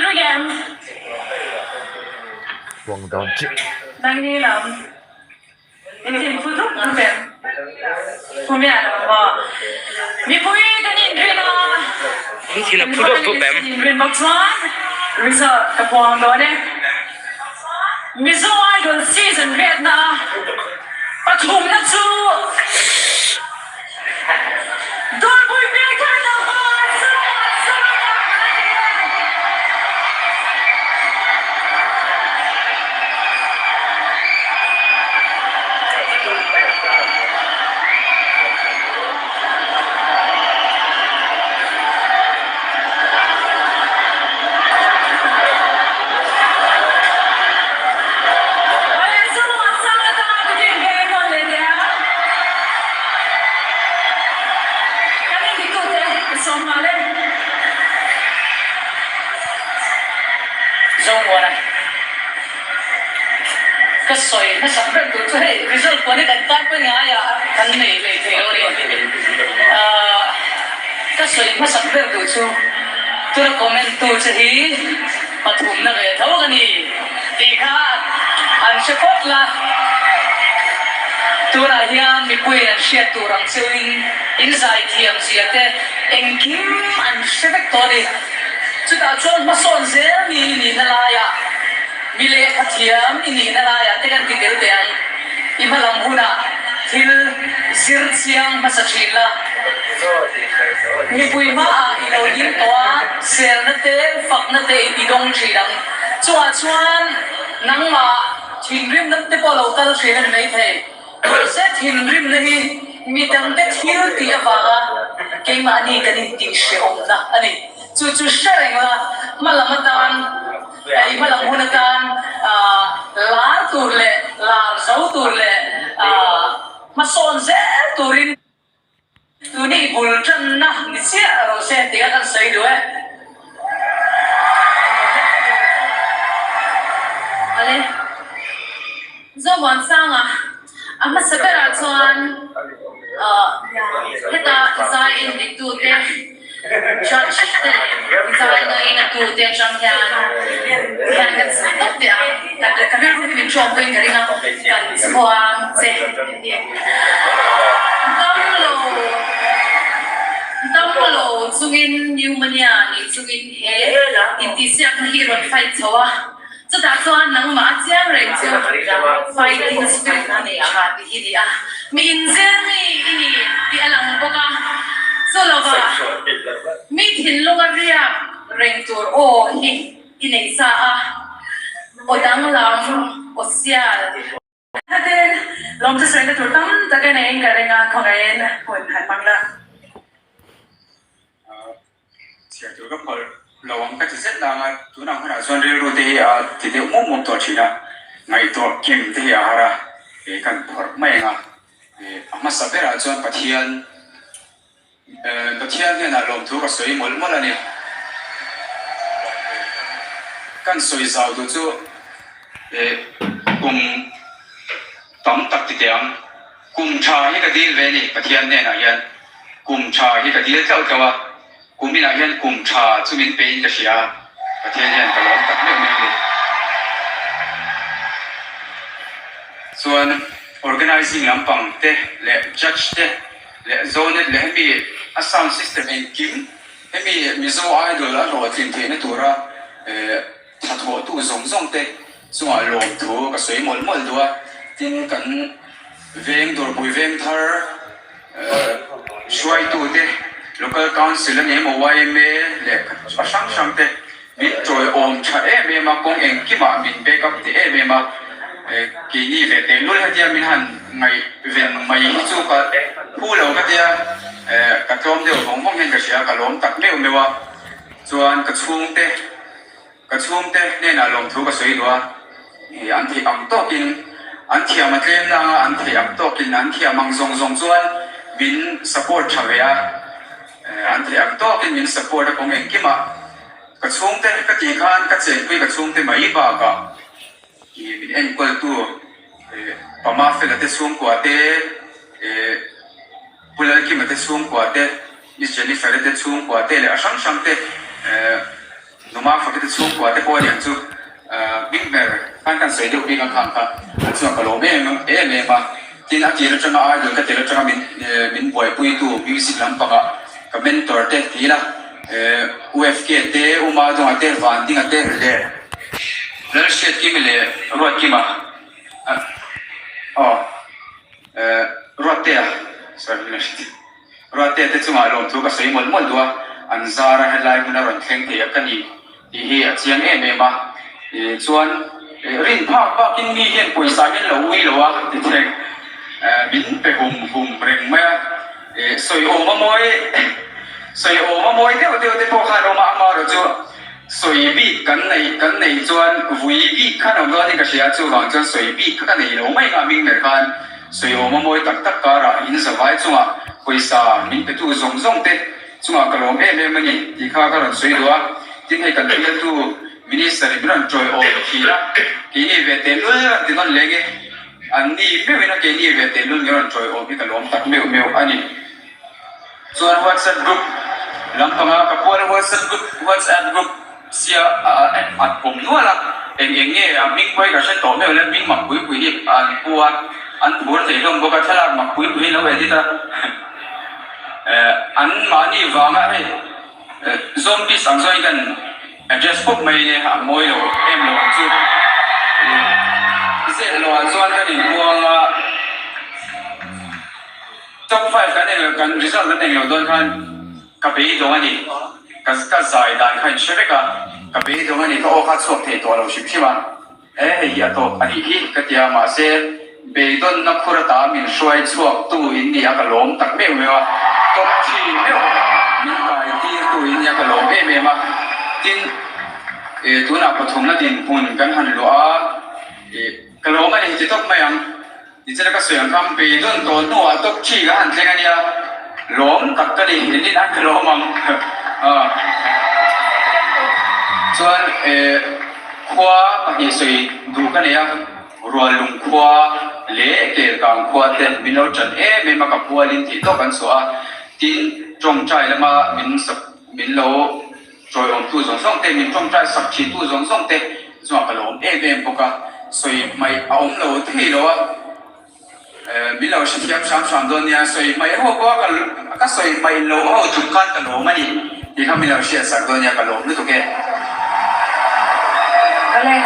ring em? Huang dawn chiah. Nangni lam in thinphu dup dup em? Phu miah lo maw? Mipui kan inrin a, In thin a phu dup dup em? Inrin bawk chuan result ka puang dawn e. Mizo Idol season riatna a pathumna chu Dawrpui Hmelthar tlangval Zomuan Sanga a ni e. Awle Zomuan Sanga tan ka din ve rawn leh teh a. Kan inditute ka sawm nghal e. Zomuana ka sawi hmasak ber tur chu hei result pawh hi kan tan pawhin ngai a kan nei leh thei lo a ni. Ahh ka sawi hmasak ber tur chu tuna comment tu che hi pathumna ve tho ka ni tih kha an hre phawt la. Tunah hian mipuiin an hriat tur ang cheuhin in zaithiam zia te engkim an hre vek tawh a ni. Chutah chuan hmasawn zel mi i nihna laiah, mi lehkha thiam i nihna laiah te kan ti tel teh ang. I hmalam hunah thil zir chiang hmasa thin la. Mipui hmaah i lo ding tawh a, selna te, fakna te i dawng thin ang. Chungah chuan nangmah thinrimna te pawh lo kal thin a ni maithei. Mahse thinrimna hi mi dangte thil tih avanga keimahni kan intih hrehawmna a ni. Chu chu hre reng la, hmalam atan, i hmalam hun atan lar tur leh lar zo tur leh hmasawn zel turin Tuni i bul tanna ni chiah rawh se tih a kan sawi duh e. Awle, Zomuansanga a hmasa berah chuan heta zai endiktute Judge te leh zai ngaina tute atang hian hian kan sawi tawp teh ang. Ka rilru hi min ṭawm pawhin ka ring a, kan chhuang che ni. Damlo damlo chungin pneumonia ni chungin he intihsiakna hi rawn fight chho a, chutah chuan nangmah a chiang reng chu fighting spirit a nei tha tih hi ni a, mi inzir mi i ni tih a lang bawk a, chu lova mi thinlunga riak reng tur aw hi i nei sa a, aw danglam, aw sial. Khatin lawm chu sawi na tur tam tak a neiin ka ring a, khawngaihin hun han hmang la. Chhiar tur ka phawlh lo ang ka ti zet nang a, tunah hunah chuan rilru te hi a ti deuh mup mup tawh thin a, ngaihtuah kim te hi a har a, kan phawrh mai ang a, a hmasa berah chuan Pathian Pathian hnenah lawmthu ka sawi mawlh mawlh a ni. Kan sawi zau duh chu kum tam tak ti teh ang. Kum tha hi ka dil ve a ni Pathian hnenah hian. Kum tha hi ka dil tlauh tlauh a, kum inah hian kum tha chu min pein ka hria a, Pathian hian ka lawm tak meuh meuh a ni. Chuan organising lampang te leh judge te. Leh Zonet leh hemi a sound system engkim hemi Mizo Idol a hlawhtlin theihna tura thathawhtu zawng zawng te chungah lawmthu ka sawi mawlh mawlh duh a, tin kan veng Dawrpui Vengthar hruaitute Local Council a ni emaw yma leh a hrang hrang te Min tawiawm tha em em a, kawng engkimah min back up teh em em a, keini ve teh lul hetia min han ngaihven mai hi chu ka phu lo ka tia, ka tlawm deuh vawng vawng hian ka hria, ka lawm tak meuh meuh a, chuan ka chhungte, ka chhungte hnenah lawmthu ka sawi duh a, an theih ang tawkin, an thiam a tlem nanga an theih ang tawkin, an thiam ang zawng zawng chuan min support tha ve a. An theih ang tawkin min support a kawng engkimah ka chhungte ka tih khan ka chenpui ka chhungte mai bakah ih min enkawltu ih Pama Fela te chhungkua te ih Pu Lalkima te chhungkua te Miss Jennifer-i te chhungkua te leh a hrang hrang te eh Numa Faki te chhungkua. chhungkua te pawh a niang chu hming ber khan kan sawi deuh bik ang kha ang kha an chungah ka lawm em em em a. Tin, a tir atanga idol ka tir atanga min min buaipuitu music lampangah ka mentor te ti ila UFK te, U Madonga te, Vandinga te leh Lalhriatkimi leh Ruatkima aw Ruattea sorry Ruattea te chungah lawmthu ka sawi mawlh mawlh duh a, an zar a helai hmun a rawn thleng thei a ka ni. Tih hi a chiang em em a, chuan rin phak bakin mi hian pawisa hian lo ui lo a ti thleng min pe hum hum reng mai a, sawi awm a mawi sawi awm a mawi deuh deuh te pawh khan awm a, amaherawh chu sawi bik kan nei kan nei chuan vui bik khan awm dawn in ka hria a, chuvang chuan sawi bik kha ka nei lo mai ang a hming ber khan sawi awm a mawi tak tak karah in zavai chungah pawisa min petu zawng zawng te Chungah ka lawm em em a ni tih kha ka rawn sawi duh a, tin hei kan bialtu Minister in min rawn ṭawiawm thin a, keini ve tehlul rawn ti nawn leng e, an ni meuhin a keini ve tehlul min rawn ṭawiawm hi ka lawm tak meuh meuh a ni. Chuan WhatsApp group lampanga ka pual WhatsApp group WhatsApp group sia a awm nual a, eng eng nge a hming pawh hi ka hre tawh meuh le, hming mak pui pui hi an pu a, an phur thei hlawm bawk a, thlalak mak pui pui hi an lo edit a. An mahni vanga hei zombies ang zawng hi kan address pawp mai nia a mawi lo em lo ang chu. Zeh lo ah chuan kan inbuang a, top five kan eng lo kan result kan eng lo dawn khan ka beidawng a ni. Ka ka zai dan kha in hre vek a, ka beidawng a ni ka aw kha chhuak thei tawh lo hrim hrim a. He hei hi a tawp a nih hi ka ti a, mahse beidawnna khur ata min hruai chhuak tu in ni a ka lawm tak meuh meuh a, top thi meuh min kai tir tu in ni a ka lawm em em a, tin eh tunah pathumna dinhmun kan han luah a, eh ka lawm a ni ti tawp mai ang, tichuan ka sawi ang khan beidawn tawh hnuah top thi ka han thleng a nia, lawm tak ka ni, engin an ka lawm ang chuan eh. Khua pahnih sawi duh ka nei a, Ruallung khua leh Kelkang khua te min lo ṭan em em a, ka pualin tih tawk an chhuah a, tin ṭawngṭai lama min sak min lo ṭawiawmtu zawng zawng te, min ṭawngṭai sak ṭhintu zawng zawng te chungah ka lawm em em bawk a, sawi hmaih a awm lo thei lo a. Min lo hrethiam hram hram dawn nia, sawi hmaih ho pawh a ka sawi hmaih loh ho tum khan ka lawm a ni tih kha min lo hriatsak dawn nia, ka lawm lutuk e. Awle,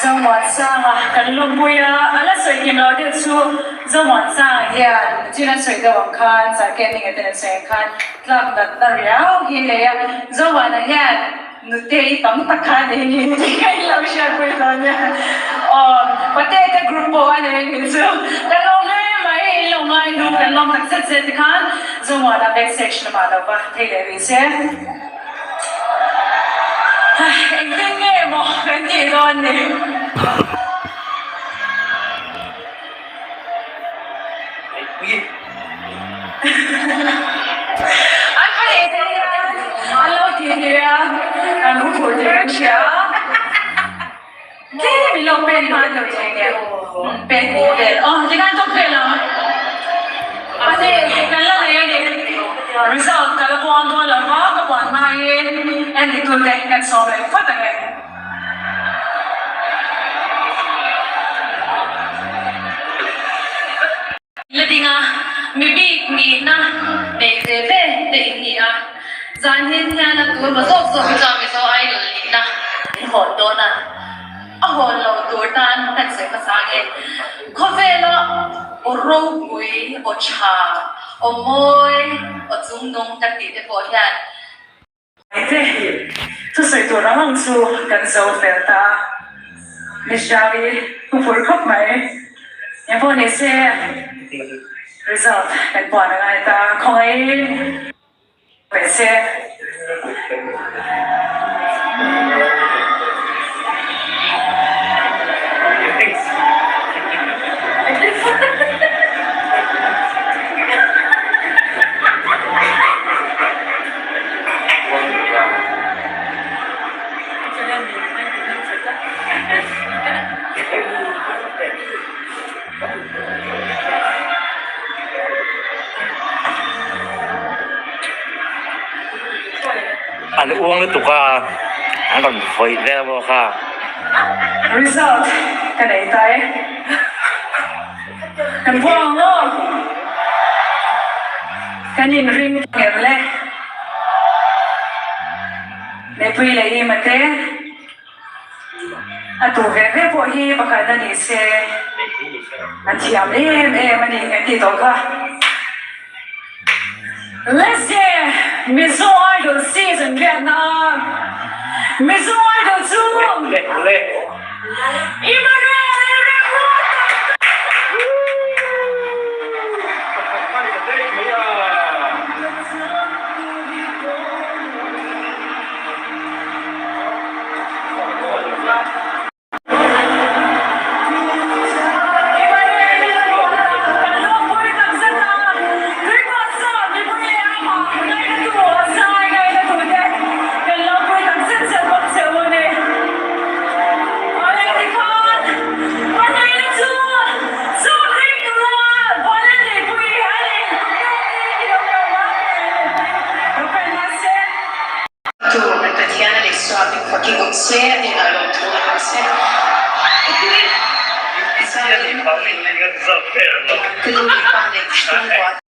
Zomuansanga kan lawmpui a, a la sawi kim lo deuh chu Zomuansanga hian chin an sawi deuh ang khan, Zarkeng Ninga ten an sawi ang khan tlak natna riau hi a nei a, Zomuana hian Nutei tam tak kha a nei ni tih ka in lo hriatpui dawn nia. Aw, Pate te group pawh a nei ni chu kan lo hle mai, in lo ngai nu kan lawm tak zet zet tikhan Zomuana backstage lamah lo va thei leh rih se. Engtin nge maw kan tih dawn ni. An pahnih te hian an lo ti nia, an hu phur tih kan hria a, tlem in lo pen hma deuh thei nia, pen hnih vel aw tikhan tawp vel ang, pahnih kan la nei a ni, result ka la puang dawn lo va, ka puan hmain endiktute kan sawm leh phawt ang e. La ding a, mi bik nihna nei ve ve te in ni a, zan hin hian a tur ma zawk zawk hi chuan Mizo Idol nihna in hawn dawn a, a hawn lo tur tan kan sawi hmasa nge. Khawvela aw ropui, aw tha, aw mawi, aw chungnung kan tih te pawh hian, Te thusawi tur ang ang chu kan zo fel ta a, Miss Javi hu phur khawp mai. Eng pawh ni se result kan puan a ngai ta, khawngaihin pe se. An uang lutuk a. An rawn vawih vel maw kha. Result ka nei ta e. Kan buang ang aw. Kan inring ngem le. Mipui leh Ima te a tu ve ve pawh hi pakhat a ni se an thiam em em a ni kan tih tawh kha. Let's get Mizo Idol season riatna a Mizo Idol chu Emmanuel Lalremruata! Tu kan Pathian a leh suak in fakin awm se a hnenah lawmthu a rawh se. Ka nu leh pa leh chhungkua.